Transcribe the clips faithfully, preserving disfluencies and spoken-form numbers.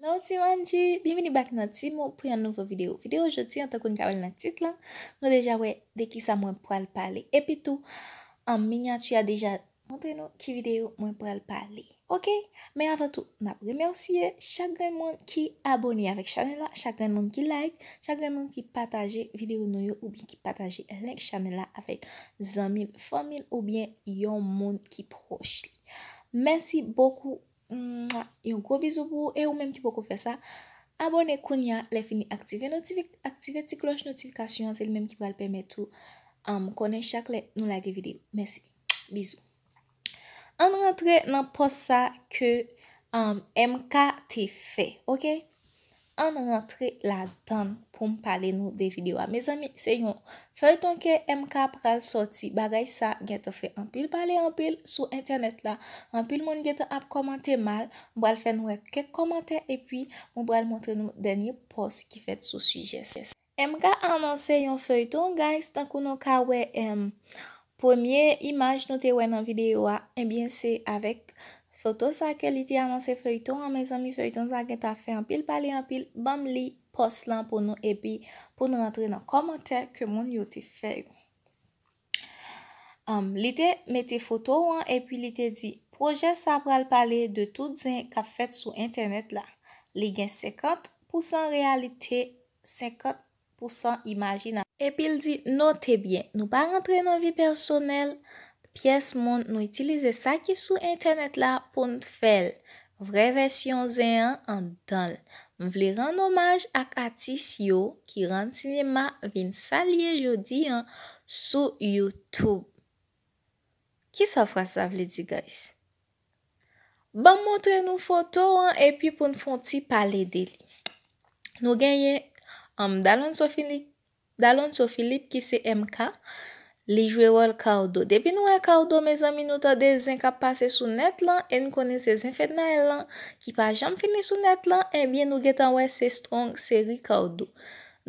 Hello ti manji, byenvini back nan Timo pou yon nouvo videyo. Videyo jodi an, tankou n ka wè l nan tit lan, nou deja wè de kisa mwen pral pale. Epi tou, an minyati a deja montre nou ki videyo mwen pral pale. Oke? Men avan tou, n ap remèsye chak grenn moun ki abòne avèk chanèl la, chak grenn moun ki like, chak grenn moun ki pataje videyo nou yo oubyen ki pataje link chanèl la avèk zanmi l, fanmi l oubyen yon moun ki pwòch li. Mèsi bokou. Mwa, yon gwo bizou pou ou e ou menm ki poko fè sa. Abòne kounye a, lè fini aktive notifi-, aktive ti klòch notifikasyon an, se li menm ki pral pèmèt ou um, konnen chak lè nou lage videyo. Mèsi. Bizou. Ann rantre nan pòs sa ke um, M K te fè, oke? Ann rantre ladan l pou m pale nou de videyo a. Mezanmi, se yon feyton ke M K pral sòti. Bagay sa gentan fè anpil pale anpil sou entènèt la. Anpil moun gentan ap kòmante mal. M pral fè n wè kèk kòmantè epi mwen pral montre nou dènye pòs ki fèt sou sijè sa. M K anonse yon feyton, guys, tankou nou ka wè, em, premye imaj nou te wè nan videyo a, ebyen, se avèk foto sa ke li te anonse feyton an, mezanmi, feyton sa gentan fè anpil pale, anpil. Ban m li pòs lan pou nou, epi pou n rantre nan kòmantè ke moun yo te fè yo. Um, li te mete foto an, epi li te di, pwojè sa pral pale de tout zen k ap fèt sou entènèt la. Li gen senkant pousan reyalite, senkant pousan imajinasyon. Epi l di, note byen, nou pa rantre nan vi pèsonèl pyès moun, nou itilize sa ki sou entènèt la pou n fè l. Vrè vèsyon zen an anndan l. M vle rann omaj ak atis yo ki rann sinema vin sa l ye jodi an sou YouTube. Kisa fraz sa vle di, guys? Ban m montre nou foto an epi pou n fè yon ti pale de li. Nou genyen, um, Dalonso Philippe, Dalonso Philippe ki se M K, li jwe wòl Cardo. Depi nou wè Cardo, mezanmi, nou tande zen k ap pase sou nèt lan e n konnen se zen Fednaelle lan ki pa janm fini sou nèt lan, ebyen nou gentan wè se Strong seri Cardo.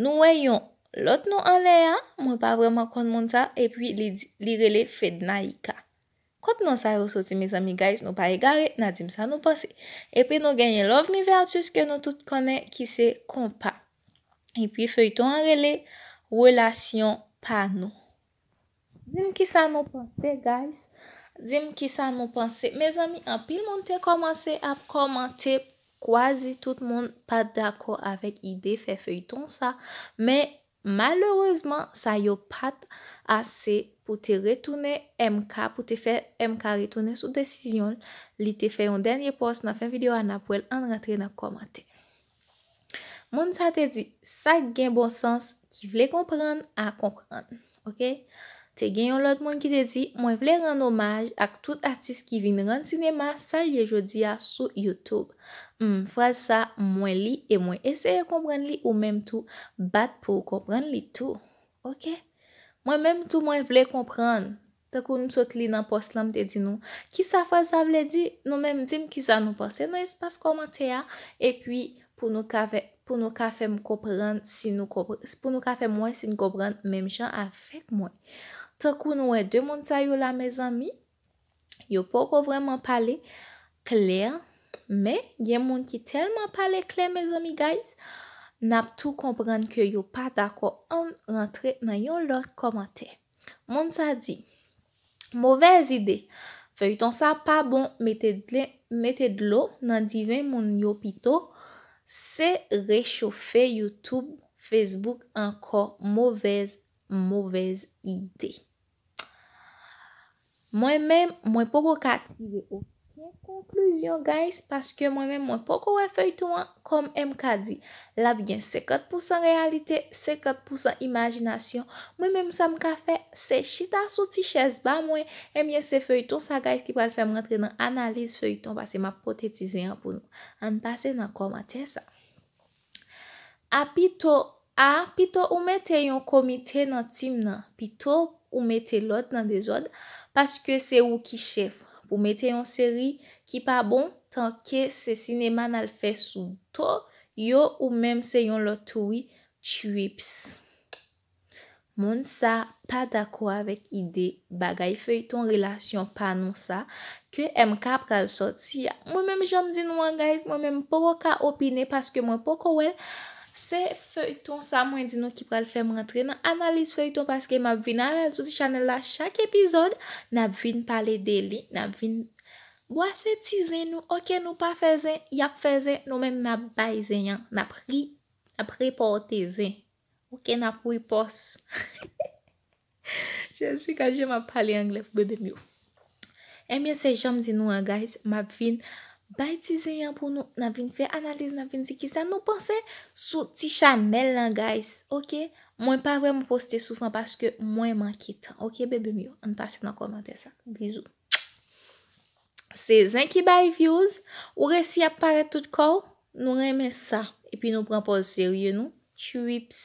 Nou wè yon lòt non anlè a, mwen pa vrèman konn moun sa, epi li di, li rele Fednaïka. Kot non sa yo soti, mezanmi, guys, nou pa egare, n a di m sa nou panse. Epi nou genyen Lovemy Vertus ke nou tout konnen ki se Konpa. Epi feyton an rele Relasyon pa nou. Di m kisa nou panse, guys. Di m kisa nou panse. Mezanmi, anpil moun te kòmanse ap kòmante, kwazi tout moun pa t dakò avèk ide fè feyton sa, men malerezman, sa yo pa t ase pou te retounen M K, pou te fè M K retounen sou desizyon l. Li te fè yon dènye pòs nan fen videyo a, n ap wè l, ann rantre nan kòmantè. Moun sa te di, sa k gen bon sans, ki vle konprann, a konprann. Oke? Te gen yon lòt moun ki te di, mwen vle rann omaj ak tout atis ki vin rann sinema sa l ye jodi a sou YouTube. Hmm, fraz sa, mwen li e mwen eseye konprann li, ou menm tou, bat pou w konprann li tou. Oke? Mwen menm tou, mwen vle konprann. Tankou m sot li nan pòs lan, m te di nou, kisa fraz sa vle di? Nou menm, di m kisa nou panse nan espas kòmantè a, epi pou nou ka fè, pou nou ka fè m konprann si nou konpr-, pou nou ka fè m wè si n konprann menm jan avèk mwen. Tankou nou wè de moun sa yo la, mezanmi, yo poko vrèman pale klè, men gen moun ki tèlman pale klè, mezanmi, guys, n ap tou konprann ke yo pa dakò. Ann rantre nan yon lòt kòmantè. Moun sa di, movèz ide. Feyton sa pa bon, mete dle-, mete dlo nan diven moun yo pito. Se rechofe YouTube, Facebook ankò. Movèz, movèz ide. Mwen menm, mwen poko ka tire okenn konklizyon, guys, paske mwen menm, mwen poko wè feyton an, kòm M K di. L ap gen senkant pousan reyalite, senkant pousan imajinasyon. Mwen menm, sa m ka fè, se chita sou ti chèz ba mwen, ebyen, se feyton sa, guys, ki pral fè m rantre nan analiz feyton, paske m ap pote ti zen an pou nou. Ann pase nan kòmantè sa. A pito, a pito ou mete yon komite nan tim nan, pito ou mete lòd nan dezòd, paske se ou ki chèf. Pou mete yon seri ki pa bon, tanke se sinema n al fè sou do yo, ou menm se yon lòt tou wi, tchuips. Moun sa pa dakò avèk ide bagay feyton relasyon pa nou sa ke M K pral sòti a. Mwen menm jan m di nou an, guys, mwen menm m poko ka opine paske mwen poko wè l. Se feyton sa mwen di nou ki pral fè m rantre nan analiz feyton paske m ap vin avè l sou ti chanèl la chak epizòd. N ap vin pale de li, n ap vin bwase ti zen nou. Oke, nou pa fè zen, y ap fè zen, nou menm n ap bay zen an, n ap ri, n ap repòte zen. Oke, n ap repòs. Jezi, gad jan m ap pale anglè pou bebe m yo. Ebyen, se jan m di nou an, guys, m ap vin bay ti zen an pou nou, n ap vin fè analiz, n ap vin di kisa nou panse sou ti chanèl lan, guys. Oke, mwen pa vrèman poste souvan paske mwen manke tan. Oke, bebe m yo, ann pase nan kòmantè sa. Bizou. Se zen ki bay views, ou resi ap parèt tout kò w, nou renmen sa. Epi nou pran pòz serye nou. Tchuips.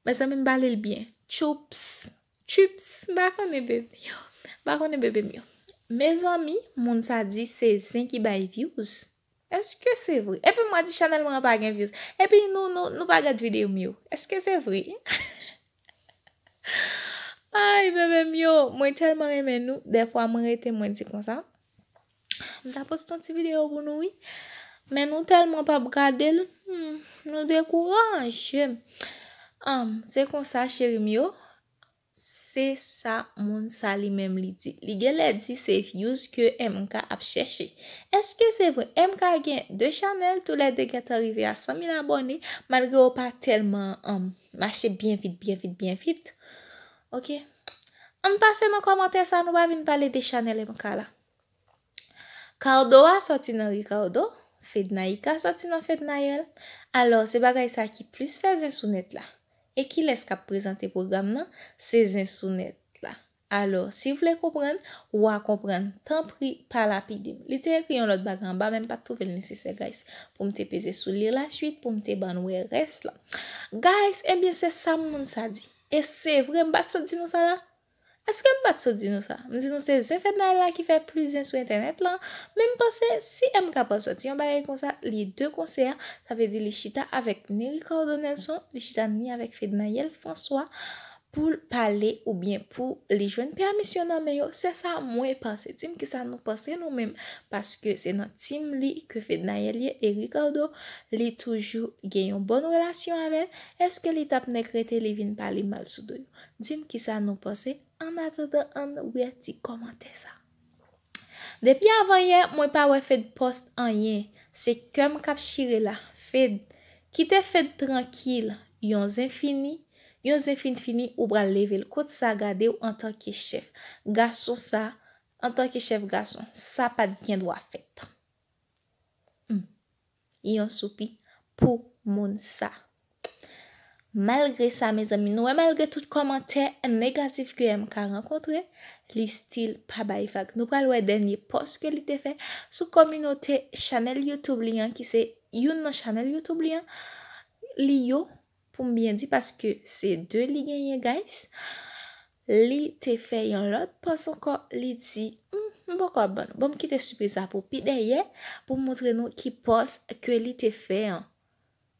Mezanmi, m pa li l byen. Tchoups. Tchuips. M pa konnen bebe yo. M pa konnen bebe m yo. Mezanmi, moun sa di se zen ki bay views. Èske se vre? Epi mwen di chanèl mwen an pa gen views. Epi nou, nou, nou pa gad videyo m yo. Èske se vre? Ay, bebe m yo, mwen tèlman renmen nou. Dèfwa mwen rete mwen di konsa. M ta poste yon ti videyo pou nou, wi. Men nou tèlman p ap gade l, hmm, nou dekouraje. Anm, se konsa, cheri m yo. Se sa moun sa li menm li di. Li genlè di se views ke M K ap chèche. Èske se vre? M K gen de chanèl, toulède gentan rive a san mil abòne, malgre yo pa tèlman, anm, mache byen vit, byen vit, byen vit. Oke? Ann pase nan kòmantè sa, nou pa vin pale de chanèl M K la. Cardo a sòti nan Ricardo, Fednaïka sòti nan Fednaelle. Alò, se bagay sa ki plis fè zen sou nèt la. E kilès k ap prezante pwogram nan? Se zen sou nèt la. Alò, si w vle konprann, w a konprann. Tanpri, pa lapide m. Li te ekri yon lòt bagay anba, men m pa t twouve l nesesè, guys, pou m te peze sou li la swit, pou m te ban nou wè rès la. Guys, ebyen, se sa moun sa di. E se vre, m pa t sot di nou sa la? Èske m pa t sot di nou sa? M di nou se zen Fednaelle la ki fè plis zen sou entènèt lan, men m panse si M K pral sòti yon bagay konsa, li de konsè a, sa vle di li chita avèk ni Ricardo Nelson, li chita ni avèk Fednaelle François pou l pale oubyen pou li jwenn pèmisyon nan men yo. Se sa mwen panse. Di m kisa nou panse nou menm, paske se nan tim li ke Fednaelle ye e Ricardo, li toujou gen yon bòn relasyon avè l. Èske li t ap nèk rete li vin pale mal sou do yo? Di m kisa nou panse. Annatandan, ann wè ti kòmantè sa. Depi avanyè, mwen pa wè Fed post anyen. Se kè m k ap chire la. Fed, kite Fed trankil. Yon zen fini, yon zen fin fini, ou pral leve l. Kot sa gade w antanke chèf gason sa, antanke chèf gason, sa pa t gen dwa fèt. Hmm. Yon soupi pou moun sa. Malgre sa, mezanmi, nou wè, malgre tout kòmantè negatif ke M K rankontre, li still pa bay vag. Nou pral wè dènye pòs ke li te fè sou kominote chanèl YouTube li an, ki se youn nan chanèl YouTube li an, li yo, pou m byen di, paske se de li genyen, guys. Li te fè yon lòt pòs ankò, li di, hmm, m poko ap ban nou. Bon, m kite sipriz la pou pi dèyè, pou m montre nou ki pòs ke li te fè an.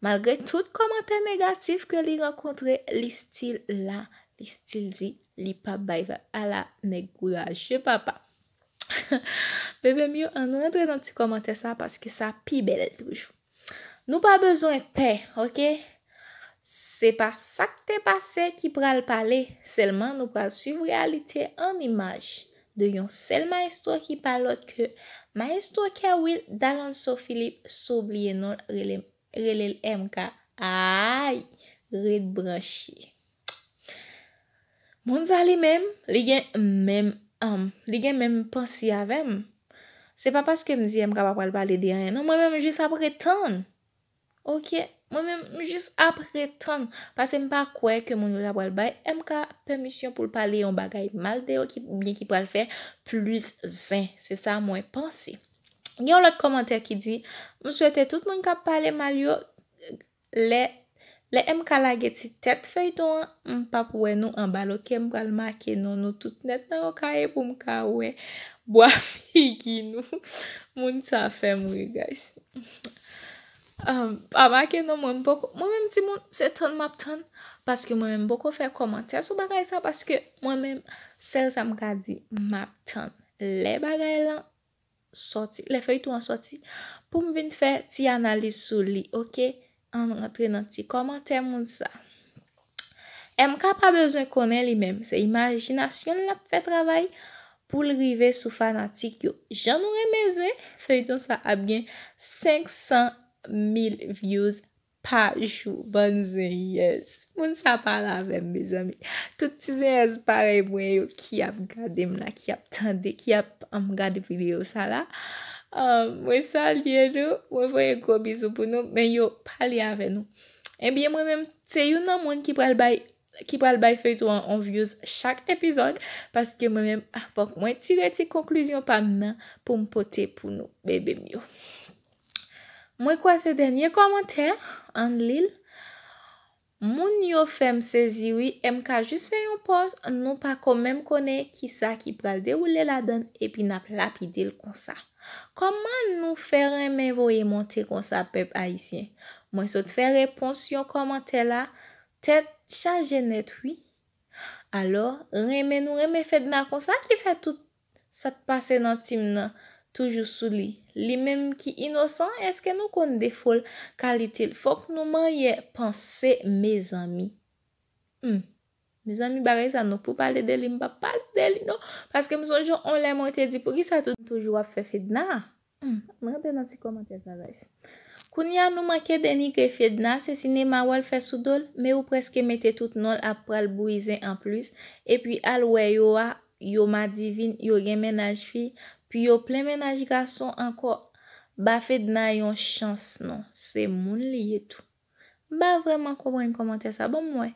Malgre tout kòmantè negatif ke li rankontre, li still la, li still di, li p ap bay vag. Ala nèg kouraje, papa. Bebe m yo, ann rantre nan ti kòmantè sa, paske sa pi bèl toujou. Nou pa bezwen pè, oke? Se pa sa k te pase ki pral pale, sèlman nou pral swiv reyalite an imaj de yon sèl maestro ki pa lòt ke maestro Kerwill Dalonso Philippe, si w bliye non l, rele, rele l M K. Ay, ret branche. Moun sa li menm, li gen menm, um, li gen menm panse avè m. Se pa paske m di M K pa pral pale de anyen. Non, mwen menm, m jis ap ret tann. Oke? Mwen menm, m jis ap ret tann. Paske m pa kwè ke moun yo ta pral bay M K pèmisyon pou l pale yon bagay mal de yo ki, oubyen ki pral fè plis zen. Se sa mwen panse. Gen yon lòt kòmantè ki di, m swete tout moun k ap pale mal yo, lè, lè M K lage ti tèt feyton an, m p ap wè nou anba l, oke? M pral make non nou tout nèt nan yon kaye pou m ka wè bwa figi nou. Moun sa fè m ri, guys. Um, pa make non mwen, m poko, mwen menm timoun, se tann m ap tann Paske mwen menm m poko fè kòmantè sou bagay sa, paske mwen menm, sèl sa m ka di, m ap tann lè bagay lan sòti, lè feyton an sòti, pou m vin fè ti analiz sou li, oke? Ann rantre nan ti kòmantè moun sa. M K pa bezwen konnen li menm, se imajinasyon l l ap fè travay pou l rive sou fanatik yo. Jan nou renmen zen, feyton sa ap gen senk san mil views pa jou, bann zen, yes. Moun sa pale avè m, mezanmi. Tout ti zenyèz parèy mwen yo ki ap gade m la, ki ap tande, ki ap, um, gade videyo sa la. Um, mwen salye nou, mwen voye gwo bizou pou nou, men yo pale avè nou. Ebyen, mwen menm, se youn nan moun ki pral bay, ki pral bay feyton an on views chak epizòd, paske mwen menm, ah, fòk mwen tire ti konklizyon pa m nan pou m pote pou nou, bebe m yo. Mwen kwè se dènye kòmantè, ann li l. Moun yo fè m sezi wi, M K jis fè yon pòz, nou pa ko menm konnen kisa ki pral dewoule ladan l, epi n ap lapide l konsa. Kòman nou fè renmen voye monte konsa, pèp ayisyen? Mwen sot fè repons yon kòmantè la, tèt chaje nèt wi. Alò, renmen nou renmen Fedna konsa ki fè tout sa t pase nan tim nan toujou sou li. Li menm ki inosan, èske nou konn defo l, kalite l? Fòk nou manyè panse, mezanmi. Hmm. Mezanmi, bagay sa nou pou pale de li, m p ap pale de li non. Paske m sonje on lè mwen te di, poukisa tout toujou ap fè Fedna? Hmm, ann rantre nan ti kòmantè sa, guys. Kounye a nou manke denigre Fedna, se sinema w al fè sou do l, men ou prèske mete tout non l ap pral bouyi zen anplis, epi al wè yo a, yo madivin, yo gen mennaj fi, pi yo plen mennaj gason ankò. Ba Fedna yon chans non, se moun li ye tou. M pa vrèman konprann kòmantè sa, ban m wè.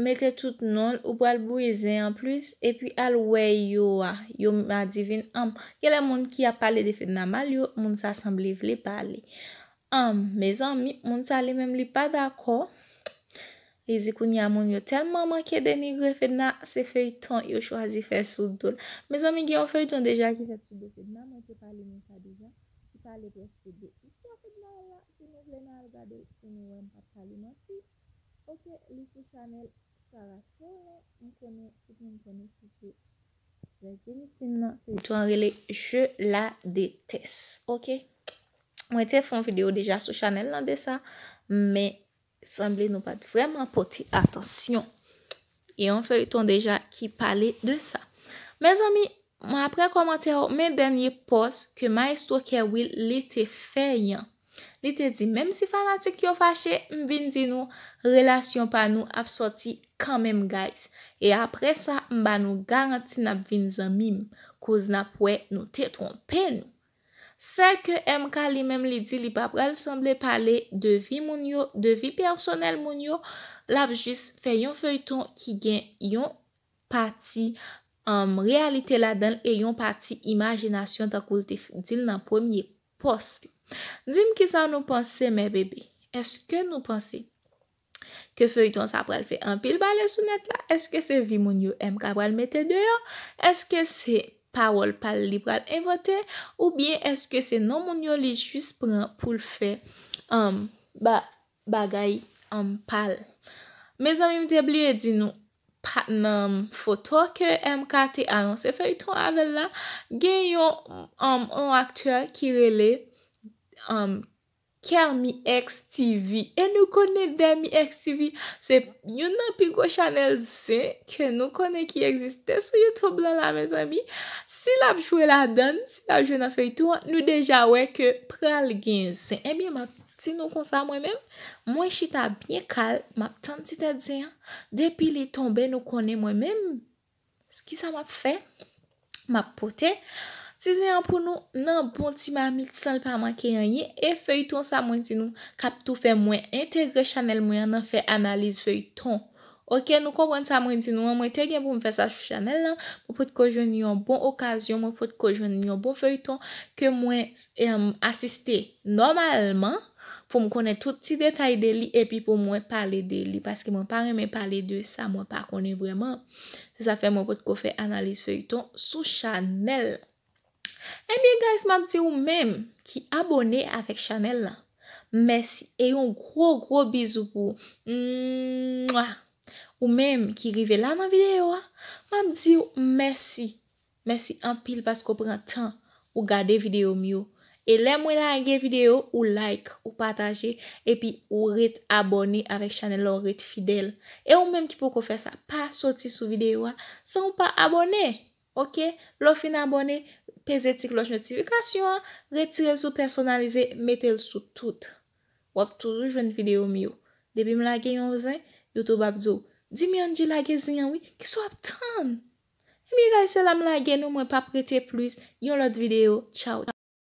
Mete tout non l, ou pral bouyi zen anplis, epi al wè yo a, yo madivin, anm, genlè moun ki ap pale de Fedna mal yo, moun sa sanble vle pale. Anm, mezanmi, moun sa li menm li pa dakò. Li di kounye a moun yo tèlman manke denigre Fedna, se feyton yo chwazi fè sou do l. Mezanmi, gen yon feyton deja ki fèt sou do Fedna, mwen te pale nan sa deja, ki pale prèske de istwa Fedna la, si nou vle n al gade l, pou nou wè m p ap pale manti. Oke, li sou chanèl Sarah Cholin. M konnen tout moun konnen ki se Jennifer nan feyton an rele Je la déteste. Oke? Mwen te fè yon videyo deja sou chanèl lan de sa, men sanble nou pa t vrèman pote atansyon. E yon feyton deja ki pale de sa. Mezanmi, mwen apre kòmantè yo, men dènye pòs ke Maestro Kerwill li te fè an. Li te di, menm si fanatik yo fache, m vin di nou, relasyon pa nou ap sòti kanmenm, guys. E apre sa, m ba nou garanti n ap vin zanmi m, koz n ap wè nou te twonpe nou. Sè ke M K li menm li di li pa pral sanble pale de vi moun yo, de vi pèsonèl moun yo, l ap jis fè yon feyton ki gen yon pati, um, reyalite ladan l e yon pati imajinasyon tankou l te f-, di l nan premye pòs li. Di m kisa nou panse, mè bebe. Èske nou panse ke feyton sa pral fè anpil pale sou nèt la? Èske se vi moun yo M K pral mete deyò? Èske se pawòl pa l li pral envante? Oubyen èske se non moun yo li jis pran pou l fè, um, ba, bagay, um, pa l? Mezanmi, m te bliye di nou, pa, nan foto ke M K te anonse feyton avè l la, gen yon, um, yon aktè ki rele, um, Kermi X T V. E nou konnen Dermi X T V, se youn nan pi gwo chanèl zen ke nou konnen ki egziste sou YouTube lan la, mezanmi. Si l ap jwe ladan l, si l ap jwe nan feyton an, nou deja wè ke pral gen zen. Ebyen, m ap di nou konsa, mwen menm, mwen chita byen kal, m ap tann ti tèt zen an. Depi li tonbe, nou konnen mwen menm, kisa m ap fè? M ap pote ti zen an pou nou nan bon ti mamit san l pa manke anyen. E feyton sa, mwen di nou, k ap tou fè mwen entegre chanèl mwen an nan fè analiz feyton. Oke, nou konprann sa mwen di nou an, mwen te gen pou m fè sa sou chanèl lan, mwen potko jwenn yon bon okazyon, mwen potko jwenn yon bon feyton ke mwen, em, asiste nòmalman pou m konnen tout ti detay de li epi pou mwen pale de li, paske mwen pa renmen pale de sa mwen pa konnen vrèman. Se sa fè mwen potko fè analiz feyton sou chanèl. Ebyen, guys, m ap di ou menm ki abone avèk chanèl lan, mèsi. E yon gwo, gwo bizou pou ou. Mwa! Ou menm ki rive la nan videyo a, m ap di w mèsi. Mèsi anpil paske w pran tan ou gade videyo m yo. E lè mwen lage videyo, ou like, ou pataje, epi ou ret abòne avèk chanèl la, ou ret fidèl. E ou menm ki poko fè sa, pa soti sou videyo a san ou pa abòne. Oke? Lè w fin abòne, peze ti klòch notifikasyon an, retire l sou pèsonalize, mete l sou tout. W ap toujou jwenn videyo m yo. Depi m lage yon zen, YouTube ap di w, Dimy Angie lage zen an wi, kisa w ap tann? Ebyen guys, se la m lage nou, mwen p ap rete plis, yon lòt videyo, tchaw.